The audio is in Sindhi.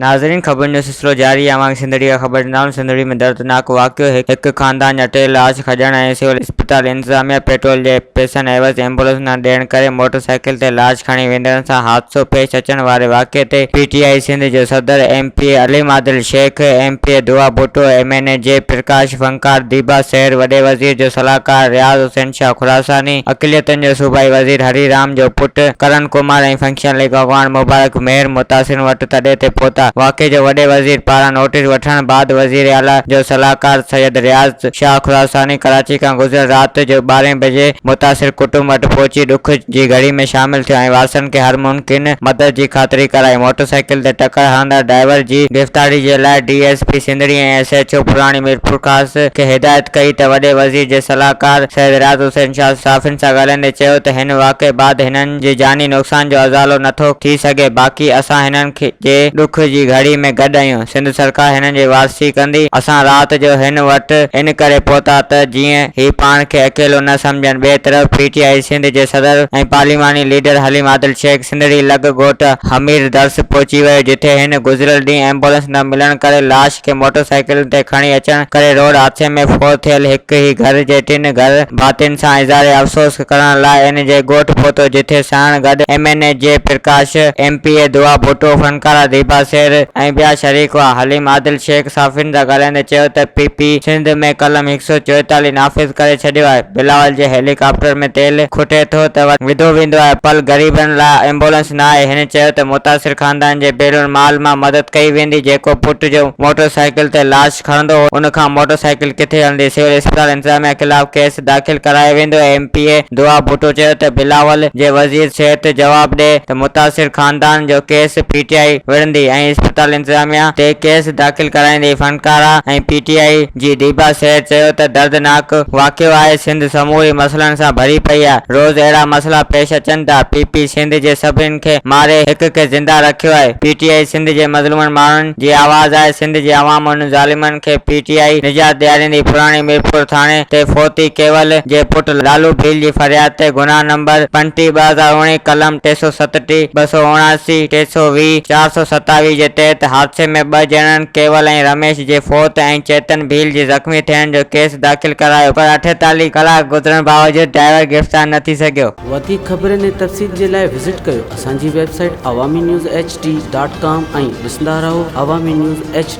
ناظرين خبرن جو سلسلو جاري آهي اوهان کي سنڌڙي کان خبر ڏيندا هلون سنڌڙي ۾ دردناڪ واقعو هڪ خاندان جا ٽي لاش کڄڻ ۽ سول اسپتال انتظاميا پيٽرول جي پئسن عيوض ايمبولنس نه ڏيڻ ڪري موٽر سائيڪل تي لاش کڻي ويندڙن سان حادثو پيش اچڻ واري واقعي تي پي ٽي آء سنڌ جو صدر M P A Aleem Adil Shaikh, M P A Dua Bhutto, M N A Jai Prakash فنڪار ديبا سحر، وڏي وزير جو صلاحڪار رياض حسين شاهه خراساني، اقليتن جو صوبائي وزير هري رام جو پٽ ڪرن ڪمار ۽ فنڪشنل ليگ اڳواڻ مبارڪ مهر متاثرن وٽ تڏي تي پهتا. واقعي جو وڏي وزير پاران نوٽيس وٺڻ بعد وزيراعليٰ جو صلاحڪار سيد رياض شاهه خراساني ڪراچي کان گذريل رات جو ٻارهين بجي متاثر ڪٽنب وٽ پهچي ڏک جي گهڙي ۾ شامل ٿيو ۽ وارثن کي هر ممڪن مدد جي خاطري ڪرائي. موٽر سائيڪل تي ٽڪر هڻندڙ ڊرائيور جي گرفتاري جي لاء ڊي ايس پي سنڌڙي ۽ ايس ايڇ او پراڻي ميرپورخاص کي هدايت ڪئي ته وڏي وزير جي صلاحڪار سيد رياض حسين شاهه صحافين سان ڳالهائيندي چيو ته هن واقعي بعد هنن جي جاني نقصان جو ازالو نٿو ٿي سگهي باقي اسان هنن جي ڏک جي گهڙي ۾ گڏ آهيون سنڌ سرڪار هنن جي وارثي ڪندي اسان رات جو هن وٽ ان ڪري پهتا ته جيئن هي پاڻ کي اڪيلو نه سمجهن ٻئي طرف پي ٽي آء سنڌ جي صدر ۽ پارليماني ليڊر حليم عادل شيخ سنڌڙي لڳ ڳوٺ حمير درس پهچي ويو جتي هن گذريل ڏينهن ايمبولنس نه ملڻ ڪري لاش کي موٽر سائيڪلن تي کڻي اچڻ ڪري روڊ حادثي ۾ فوت ٿيل هڪ ئي گهر جي ٽن گهر ڀاتين سان اظهار افسوس ڪرڻ لاء ان جي ڳوٺ پهتو جتي ساڻ گڏ M N A Jai Prakash, M P A Dua Bhutto, فنڪارا Deeba سير ۽ ٻيا شريڪ هئا. حليم عادل شيخ صحافين سان ڳالهائيندي چيو ته پي پي سنڌ ۾ قلم هڪ سئو چوئيتاليهه نافذ ڪري ڇڏيو آهي، بلاول جي هيلي ڪاپٽر ۾ تيل کٽي ٿو ته وڌو ويندو آهي پل غريبن لاء ايمبولنس ناهي، هن چيو ته متاثر خاندان جي بيرون مال مان مدد ڪئي ويندي، جيڪو پٽ جو موٽر سائيڪل تي لاش کڻندو هو ان کان موٽر سائيڪل ڪٿي هلندي، سول اسپتال انتظاميا خلاف ڪيس داخل ڪرايو ويندو، ايم پي اي دعا ڀٽو چيو ته بلاول جي وزير صحت جواب ڏي ته متاثر خاندان جو ڪيس پي ٽي آء وڙهندي ۽ اسپتال انتظاميا تي ڪيس داخل ڪرائيندي، فنڪارا ۽ پي ٽي آء جي ديبا سحر چيو ته دردناڪ واقعو آهي، سنڌ سموري مسئلن سان ڀري پئي آهي، روز اهڙا مسئلا پيش اچن ٿا، پي پي سنڌ جي سڀني کي ماري هڪ کي زنده رکيو آهي، پي ٽي آء سنڌ جي مظلومن ماڻهن جي آواز آهي، سنڌ جي عوام انهن ظالمن کي پي ٽي آء نجات ڏياريندي، پراڻي ميرپور ٿاڻي تي فوتي ڪيول جي پٽ لالو ڀيل جي فرياد تي گناهه نمبر 35 2019 قلم 337، 279، 320، 427 جي تحت حادثي ۾ ٻه ڄڻن ڪيول ۽ رميش جي فوت ۽ چيتن ڀيل جي زخمي ٿيڻ جو ڪيس داخل ڪرايو پر 48 ڪلاڪ گذرڻ باوجود ڊرائيور گرفتار نه ٿي سگهيو. وڌيڪ خبرن ۽ تفصيل جي لاء وزٽ ڪيو اسان جي website Awami news H D dot com ۽ ڏسندا رهو عوامي نيوز ايڇ ڊي.